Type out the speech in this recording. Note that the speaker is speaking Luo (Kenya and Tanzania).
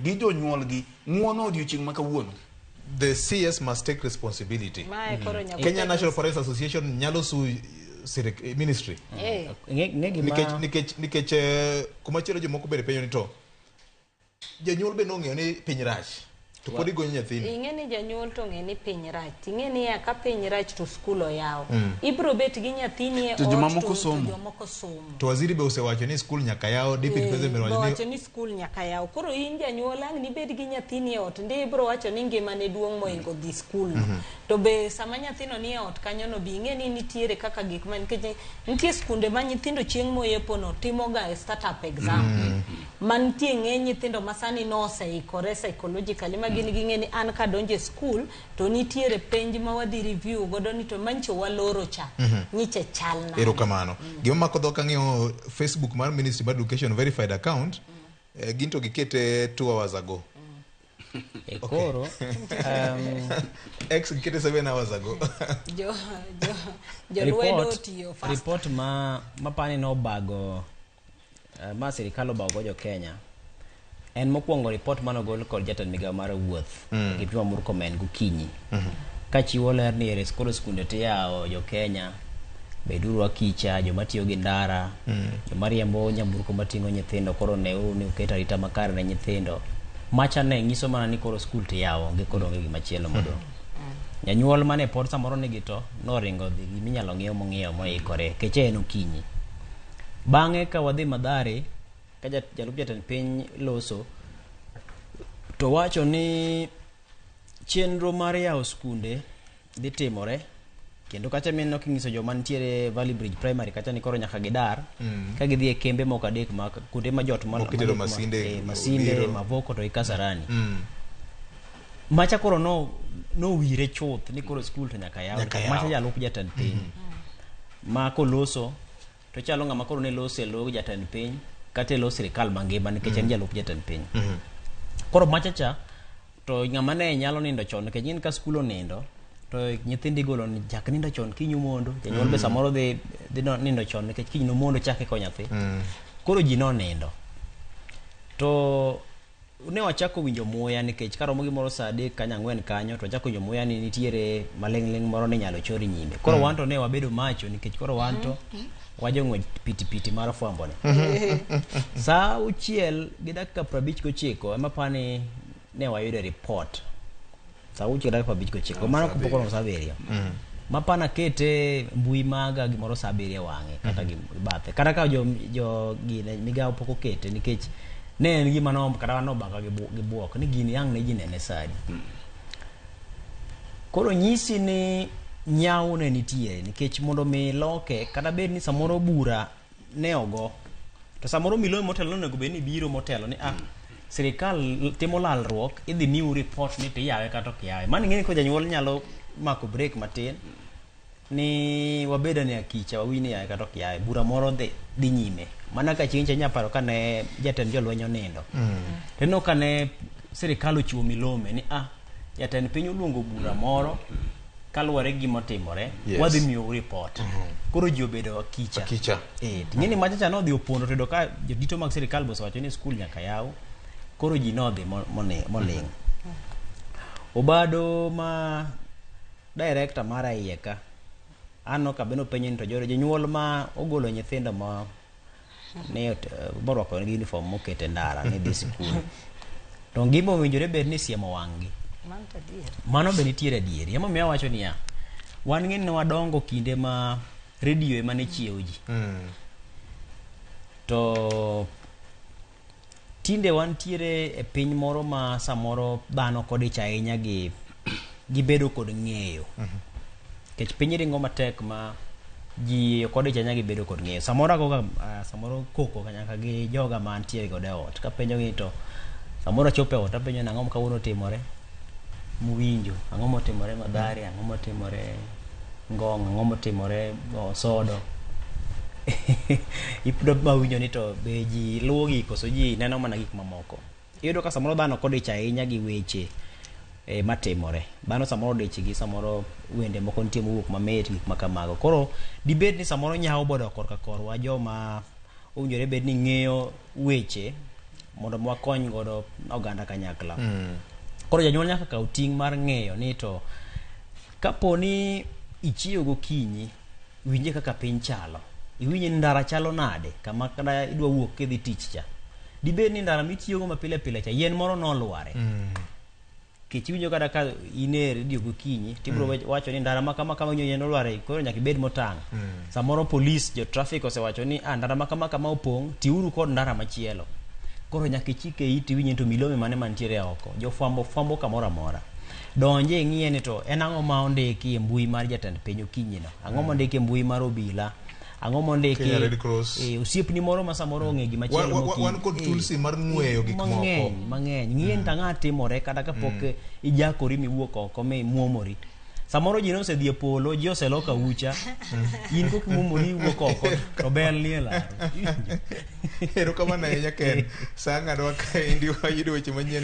gi jonyuolgi ng'uono odiochieng' ma kawuono. The CS must take responsibility. Mae koro nyaka Kenya National Parents Association nyalo sue ministry. Ng'e gima Nikech nikech nikech kumachielo jomoko bende penjo ni to janyuol be nong'eyo ni piny rach to pod igonyo nyathini. Ing'e ni janyuol to ng'e ni piny rach. Ting'e niya ka piny rach to skul oyaw. Ibro bet gi nyathini e To ot jomamoko to somo. jomoko somo. To waziri be osewacho ni skul nyaka yaw, deputy president be Be owacho wacho ni ni skul nyaka yaw. Koro in janyuol ang' nibed gi nyathini e ot ndi ibro wacho ni ngimane duong' moingo dhi skul no. To be sama nyathino ni e ot kanyo no be ing'e ni nitiere kaka gik ma nikech nitie skunde ma nyithindo chieng' moyepo no timoga e startup exam. Ma nitie ng'eny nyithindo ma sani noseikore psychologically ma gin ging'e ni an kadonjo e skul to nitiere penj ma wadhi review godo ni to mancho waloro cha nyiche chal nade. Erokamano. Gima mako dhok ang'iyo Facebook mar Ministry mar Education verified account, gin to gikete 2 hours ago. E koro X gikete 7 hours ago. Jo jo jolwedo otiyo fast. Report ma mapani nobago ma sirikal obago go jo Kenya en mokwongo report manogol kod jatend migawo mar wuoth Kipchumba Murkomen gokinyi kachiwo ler ni ere koro skunde tiyawo jo Kenya beduru akicha joma tiyo gi ndara joma riembo nyamburko mating'o nyithindo koro neuru ni uketo arita makare ne nyithindo macha ne nyiso mana ni koro skul tiyawo onge koro onge gimachielo modong' janyuol mane pod samoro nigi to noringo dhi giminyalo ng'iew mong'iewo moikore keche en okinyi bang'e ka wadhi Mathare ka jalup jatend piny loso to wacho ni chenro mar yawo skunde dhi timore kendo kacha mineno kinyiso joma nitiere Valley Bridge Primary kacha ni koro nyaka gidar ka gidhi e kembe moko adek ma kuonde ma jot Mok itero Masinde, Masinde Odhiro. Mavoko to gi Kasarani macha koro no nowire chuth ni koro skul to nyaka yaw Nyaka yaw. macha jalup jatend piny ma koloso to chalo ng'ama koro ne loso e lo jatend piny kata e lo sirikal mangima nikech en jalup jatend piny koro macha cha to ng'ama ne nyalo nindo chon nikech ing'e ni ka skul onindo to nyithindo igolo ni chak nindo chon kiny umondo janyuol be samoro dhi dhi nindo chon nikech kiny nomondo chak iko nyathi koro ji nonindo to ne wachako winjo muya nikech karomo gimoro saa adek kanyo ang'wen kanyo to wachako winjo muya ni nitiere maling'ling' moro ni inyalo chor nyime koro wan to ne wabedo macho nikech koro wan to wajong'wech pitipiti mar fwambo ni saa auchiel gi dakika 59 ema apani ne wayudo report saa auchiel gi dakika 59 mano kapok oromo saa abiriyo mapana kete mbui maga gimoro saa abiriyo e wang'e kata gi bathe kata ka jo jo gine migawo pok okete nikech ne en gima no kata wan nobaka gi gi buok ni gini ang' ne ji nene sadi koro nyisi ni nyawo ne nitiere nikech mondo mi loke kata bed ni samoro bura ne ogo to samoro milome motelo nonego bed ni biro motelo ni ah sirikal timo lalruok idhi miu report ni to iyawe kata ok iyawe mano ing'e ni ko janyuol nyalo mako break matin ni wabed ane akicha wawinj ni iyawe kata ok iyawe bura moro dhi, dhi nyime mana ka chieng' cha inya paro kane jatend jolweny onindo to ineno kane sirikal ochiwo milome ni ah jatend piny oluongo bura moro kaluwore gi gima otimore Yes. wadhi miyou report koro ji obedo akicha Akicha. eh ting'e ni macha cha nodhi opondo to yudo ka jodito mag sirikal be osewacho ni skul nyaka yaw koro ji nodhi moling Obado ma director mara iye ka aneno ka be nopenjo ni to jonyuol ma ogolo nyithindo ma ni morwako negi uniform mokete ndara ni dhi sikul to gima owinjore bed ni siemo wang'gi Mano to adier. mano be nitiere adieri emomiyo awacho niya wan ng'e ni wadongo kinde ma redio ema ne chiewo ji to tinde wantiere e piny moro ma samoro dhano ok odich ahinya gi gi bedo kod ng'eyo nikech piny ringo matek ma ji ok odich ahinya gi bedo kod ng'eyo samoro agoga samoro koko nyaka gi joga mantiere godo e ot kapenjo gi to samoro achopo e ot apenjo ni ang'o ma kawuono otimore muwinjo ang'o motimore Mathare ang'o motimore Ngong ang'o motimore Osodo ipdo mawinjo ni to be ji luwo gi koso ji neno mana gik mamoko iyudo ka samoro dhano ok odich ahinya gi weche matimore dhano samoro odich gi samoro wende moko nitie mowuok mamit gik ma kamago koro dibed ni samoro nyawo bodok korka korwa joma owinjore bed ni ng'eyo weche Mondo mi wakony godo oganda kanyakla. Koro janyuol nyaka kaw ting' mar ng'eyo ni to kapo ni ichiew gokinyi, winje kaka piny chalo. Iwinje ni ndara chalo nade kama kata idwa wuok kidhi tich cha. Dibed ni ndara mitiyogo ma pile pile cha yien moro nolware. Kech iwinjo kata ka in e redio gokinyi tibiro wacho ni ndara ma kama kama winjo yien olware koro nyaka ibed motang'. Samoro polis jo traffic osewacho ni ah, ndara ma kama kama opong' tiuru kod ndara machielo. Koro nyaka ichike iti iwinje to milome mane mantiere oko. Jofwambo fwambo kamoro amora. Donje ing'iye ni to en ang'o ma ondiki e mbui mar jatend piny okinyi no. Ang'o mondiki e mbui mar obila. Ang'o mondiki Kenya Red Cross. e, osiepni moro ma samoro ong'e gima chielo mokinyi. Wan kod tulsi mar ng'weyo gik moko. Mang'eny, mang'eny. Ng'iye ni to ang'a timore kata kapok ijakori miwuok oko mimuomori. Samoro ji nosedhi e polo, ji oseloko aucha. In kok imuomori iwuok oko to bel nie laro. Erokamano ahinya Ken. Sa ng'adwa kaendi wayudo weche manyien.